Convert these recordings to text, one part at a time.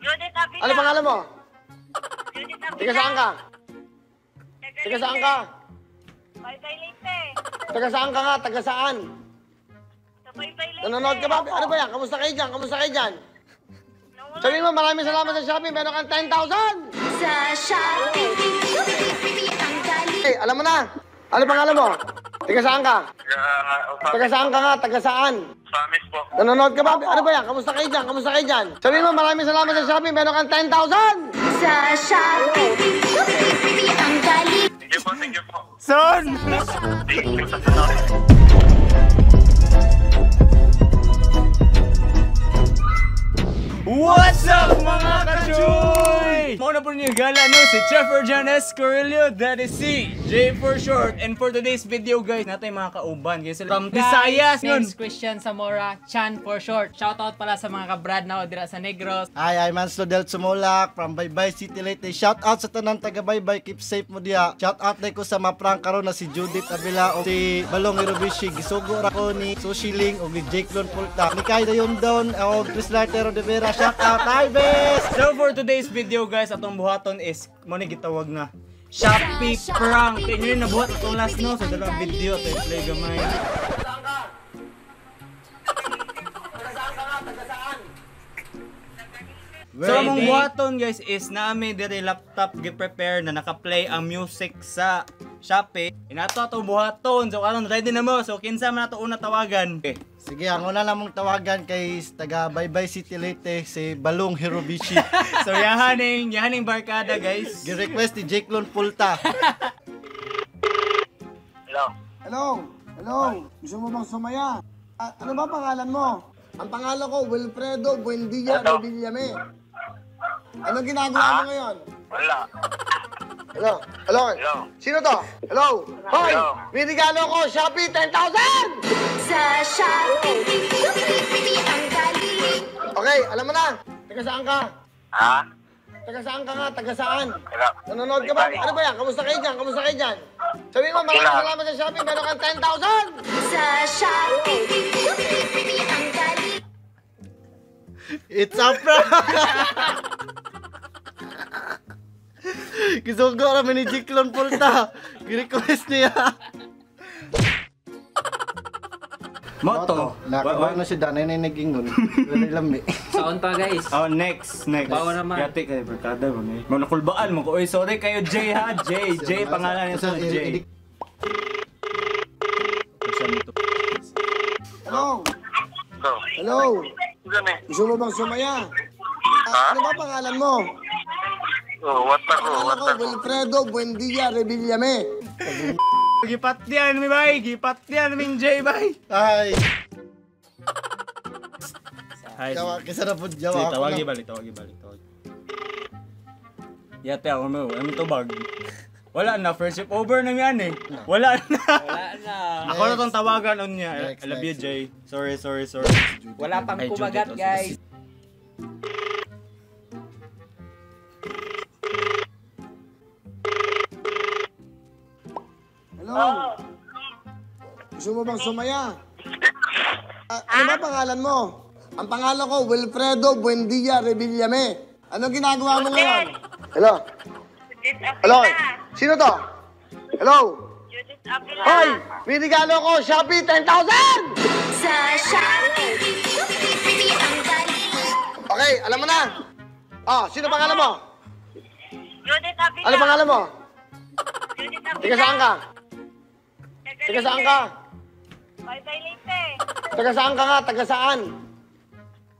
Judith Avila. Ano pangalan mo? Judith Avila. Taga saan ka? Taga saan ka? Baybay Leyte. Taga saan ka nga? Taga saan? Sa Baybay Leyte. Nanonood ka ba? Ano ba yan? Kamusta kayo dyan? Kamusta kayo dyan? Sabihin mo, maraming salamat sa Shopee. Meron kang 10,000! Sa Shopee, ang galing. Hey, alam mo na. Ano pangalan mo? Taga saan ka? Taga saan ka nga? Taga saan? Promise po. Nanonood ka ba? Ano ba yan? Kamusta kayo dyan? Kamusta kayo dyan? Sabihin mo, maraming salamat sa Shopee. Meron kang 10,000! Sa Shopee, ang galing. Thank you po, thank you po. Son! Thank you sa sunod. What's up mga kachoy? Mao na po niyo gala no, si Trevor John S. Corillo, that is C, J for short. And for today's video guys, natay mga kauban. Guys, from Visayas yun. Name's Christian Zamora, Chan for short. Shoutout pala sa mga kabrad na dira sa Negros. Hi, I'm Anslo Del Sumulak from Baybay City Leyte. Shout out sa tanan taga Baybay, keep safe mo diha. Shout out ko sa maprank karon na si Judith Avila o si Balong Hirobishi. Gisugo ra ko ni Sushi Ling o ni Jake Lon Pulta. Ni Kai Dayon Don o Chris Lartero de Vera. Shout out, hi best! So for today's video guys, atong buhaton is mo ni gitawag na Shopee prank. Kaya nyo nabuhat atong last no, sa dalawang video ito play gamay. So among buhaton guys is namin diri laptop gi-prepare na naka-play ang music sa Shopee. Inato atong buhaton. So karon ready na mo. So kinsa man ato una tawagan? Okay. Sige, ang una namong tawagan kay taga Baybay City Leyte, si Balong Hirobishi. So yahaning barkada guys. Gi-request ni Jake Lon Pulta. Hello. Hello? Hello? Gusto mo bang sumaya? Ano ba pangalan mo? Ang pangalan ko, Wilfredo Buendia Revillame. Anong ginagawa mo ngayon? Wala. Hello? Hello? Hello. Sino to? Hello? Hoy! Hello. May regalo ko, Shopee, 10,000! Sa Shopee, ang galing. Okay, alam mo na. Taga saan ka? Ha? Taga saan ka nga? Taga saan? Taga. Nanonood ka ba? Ano ba yan? Kamusta kayo dyan? Kamusta kayo dyan? Sabihin mo, maraming salamat sa Shopee. Meron kang 10,000! Sa Shopee, ang galing. It's a prank! Gisugo rami ni Jake Lon Pulta. Gi-request niya. Moto. Nakabay na si Danay na nagingon. Wala lami. Saon pa guys. Oh, next. Bawa naman. Yati kay barkada mo ni. Mo nakulbaan mo ko. Oy, sorry kayo Jay ha. Jay, Jay pangalan niya Jay. Hello? Go. Hello? Gusto mo bang sumaya? Ano ba pangalan mo? Oh, what na ko, Pangalan what ko, na ko. Wilfredo Buendia Revillame. Gipatyan mi bay, gipatyan min Jay bay. Ay. Hi. Jawa, kisa na po jawa. Tawagi balik. Yate ako mo, ano tubag? Wala na, friendship over na yan eh. Wala na. Wala na. Ako na tong tawagan on niya. I love you, Jay. Sorry. Wala pang kumagat guys. Hello? Gusto mo bang sumaya? Ano ba pangalan mo? Ang pangalan ko, Wilfredo Buendia Revillame. Anong ginagawa mo ngayon? Hello? Judith Avila. Hello? Sino to? Hello? Judith Avila. Hoy! May regalo ko, Shopee, 10,000! Sa Shopee, ang galing. Okay, alam mo na. Oh, sino pangalan mo? Judith Avila. Ano pangalan mo? Judith Avila. Taga saan ka? Taga saan ka? Baybay Leyte. Taga saan ka nga? Taga saan?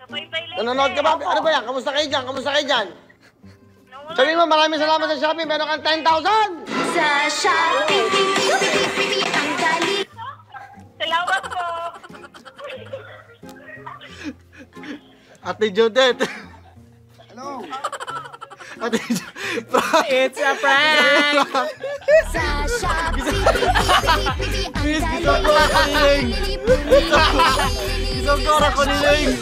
Sa Baybay Leyte. Nanonood ka ba? Ano ba yan? Kamusta kayo dyan? Kamusta kayo dyan? Sabihin mo, maraming salamat sa Shopee. Meron kang 10,000! Sa Shopee, ang galing. Salamat po. Ate Judith. Hello? Ate Judith. It's a prank! Sa Shopee, ang Please, gisugo ra ko ni Ling. Gisugo ra ko ni Ling.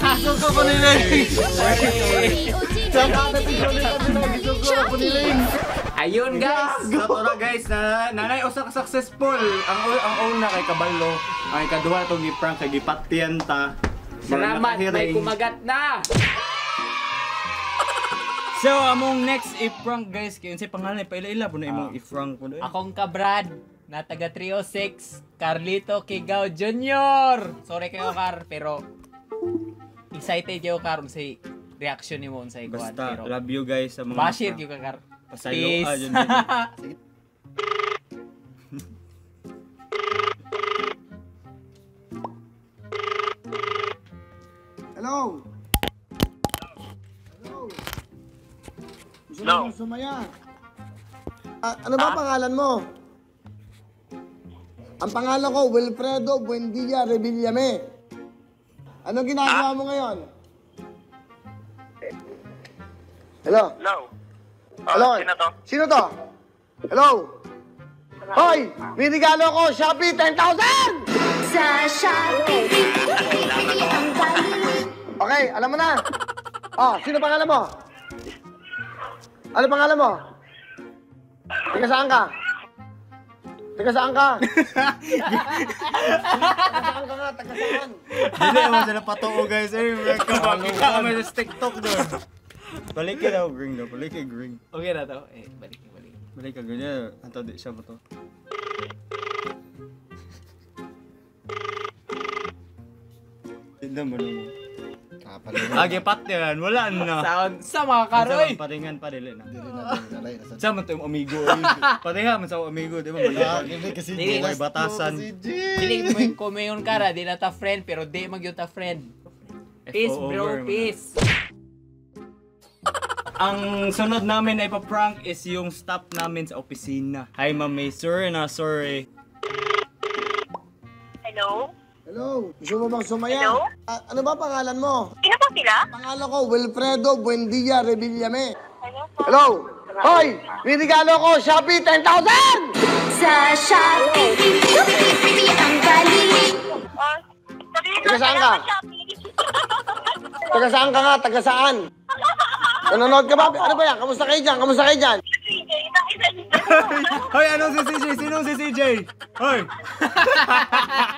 Gisugo ko ni Ling. Shout out Ate Judith. Gisugo ra ko ni Ling. Ayun guys. So tora guys, na nanay usa ka successful. Ang una kay Kabalo, ang ikaduha tong gi-prank kay gipatyan ta. Salamat, may kumagat na. So, among next i-prank guys, kay unsay pangalan paila-ila po na imong i-prank po. Akong kabrad na taga 306, Carlito Kigao Jr. Sorry kayo Kar, pero excited kayo Kar unsay reaction nimo unsay kuan Basta pero love you guys sa mga bashir gyud ka Kar. Pasaylo Peace. ah, yun. Hello? Hello? Gusto mo Hello? bang sumaya? Ah, ano ba pangalan mo? Ang pangalan ko, Wilfredo Buendia Revillame. Anong ginagawa mo ngayon? Hello? Hello? Hello? Sino to? Sino to? Hello? Hoy! May regalo ko! Shopee, 10,000! Sa Shopee, ang galing. Okay, alam mo na. Oh, sino pangalan mo? Ano pangalan mo? Taga saan ka? Taga saan ka? Taga saan ka nga? Taga saan? Dili mo sila patuo guys. Ay, kita kami sa TikTok doon. Balik ka daw green daw. Balik ka green. Okay na to. Eh, balik balik. Balik ka ganyan. Anto di siya mo to. Tignan mo na mo. Agi pat yan. Wala na. Sound sa mga Kar, Unsa oy. man, Paringan pa dili na. Dili na, dili na, lain na sa- Sa man to yung amigo. Oy. Pareha man sa akong amigo, di ba? Ah, Malapad. dili kasi Dili. May batasan. Dili mo yung kumayon Kar, di na ta friend pero di magyud ta friend. Peace FOO bro, over, man. peace. Ang sunod namin na ipaprank is yung staff namin sa opisina. Hi Ma'am May, sir na sorry. Hello? Hello? Gusto mo bang sumaya? Hello? Ah, ano ba pangalan mo? Sino po sila? Pangalan ko, Wilfredo Buendia Revillame. Hello po. Hello? Hoy! May regalo ko! Shopee, 10,000! Sa Shopee, ang galing. Oh, sabihin Taga mo, saan ka? salamat, Shopee. Taga saan ka nga? Taga saan? Nanonood ka ba? Ano ba yan? Kamusta kayo dyan? Kamusta kayo dyan? CJ, nakita niyo. Hoy, anong si CJ? Sinong si CJ? Hoy!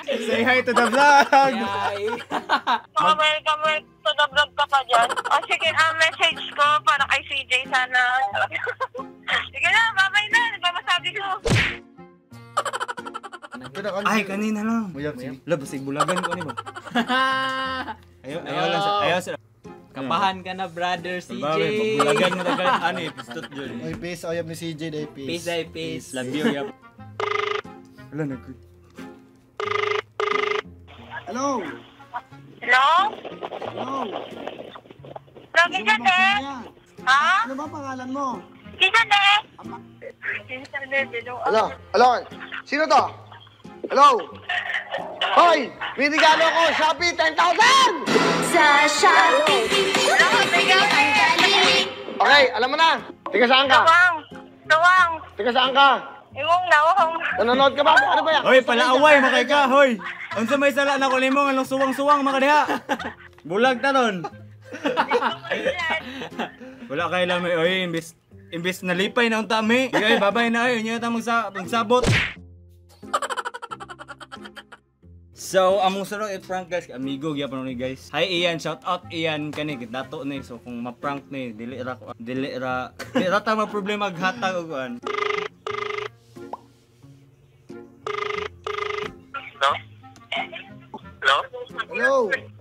Say hi to the vlog! Yay. Welcome, welcome to the vlog ka pa dyan. O sige, ang message ko para kay CJ sana. Sige na, babay na. Ano ba masabi ko? Ay, kanina lang. Muyab sige. Wala, basig bulagan ko ano ba? Ayaw, ayaw lang sa, ayaw sila. Kabahan ka na brother CJ. Babe, bulagan mo tagal. Ano eh, pistot yun. Oy, peace. Oyab ni CJ day peace. Peace ay peace. Love you, yap. Wala, nag... Hello? Hello? Hello? Hello, Gusto kinsa mo bang te? sumaya? Ha? Ano ba pangalan mo? Kinsa te? Kinsa te? Hello? Hello? Hello? Sino to? Hello? Hoy! May regalo ko! Shopee, 10,000! Sa Shopee, ang galing. Okay, alam mo na. Taga saan ka? Tuwang! Tuwang! Taga saan ka? Imong nawong. Nanonood ka ba? Ano ba yan? Hoy, palaaway, makay ka, hoy! Unsa may sala na ko nimo anong suwang-suwang makadiha? Bulag ta ron. Wala kay lamay, oy, imbis nalipay na unta mi. Oy, babay na oy, unya ta magsabot. So, among sunod i-prank guys, amigo gyapon ni guys. Hi Ian, shout out Ian kani dato ni. So kung ma-prank ni, dili ra ko, dili ra ta ma problema ghatag og kuan. Hello? Hello? Hello?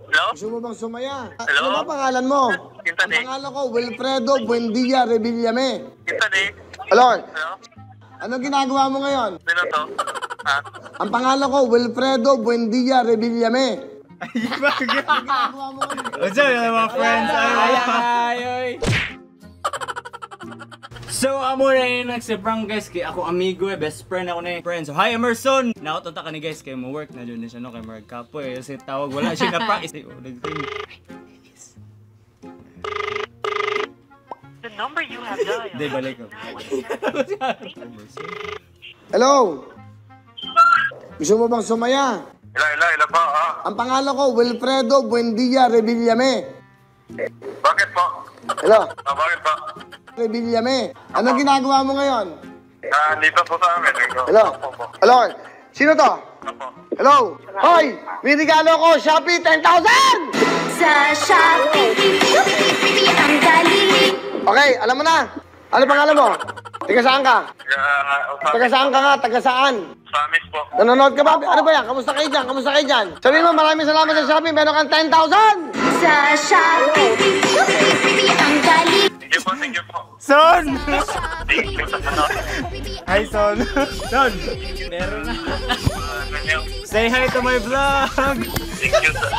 Hello? Gusto mo bang sumaya? Hello? Ano ba pangalan mo? Kinsa Ang ni? pangalan ko, Wilfredo Buendia Revillame. Kinsa ni? Hello? Hello? Ano ginagawa mo ngayon? Sino to? Ha? Ang pangalan ko, Wilfredo Buendia Revillame. Ay, bagay. Ginagawa mo ngayon? What's up, mga friends? Ay, ay, ay. So, amo na yung nagsiprang guys kay ako amigo eh, best friend ako na eh. Friend. So, hi Emerson! Nautunta ka ni guys kay mo work na dyan na siya no, kay Marag Kapoy. Eh. Kasi tawag wala siya na prank. The number you have dialed. Hindi, balik ko. Emerson? Hello? Gusto mo bang sumaya? Hello, hello, hello po. Ah, Ang pangalan ko, Wilfredo Buendia Revillame. bakit po? Hello? Ah, bakit po? Revillame. Ano ginagawa mo ngayon? Ah, dito po sa amin. Hello? Opo po. Hello? Sino to? Opo. Hello? Hoy! May regalo ko! Shopee, 10,000! Sa Shopee, ang galing. Okay, Okay, alam mo na. Ano pangalan mo? Taga saan ka? Taga saan ka nga? Taga saan? Promise po. Nanonood ka ba? Ano ba yan? Kamusta kayo dyan? Kamusta kayo dyan? Sabihin mo, maraming salamat sa Shopee. Meron kang 10,000! Sa Shopee, ang galing. Thank you po, thank you po. Son! Thank you sa ano. Hi, Son. Son, Meron na. say hi to my vlog! Thank you sa...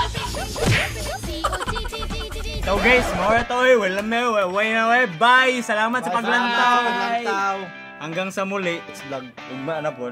So guys, more to eh. Wala me, way na way. Bye! Salamat sa paglantaw. Paglantaw. Hanggang sa muli. Vlog. Ugma na po.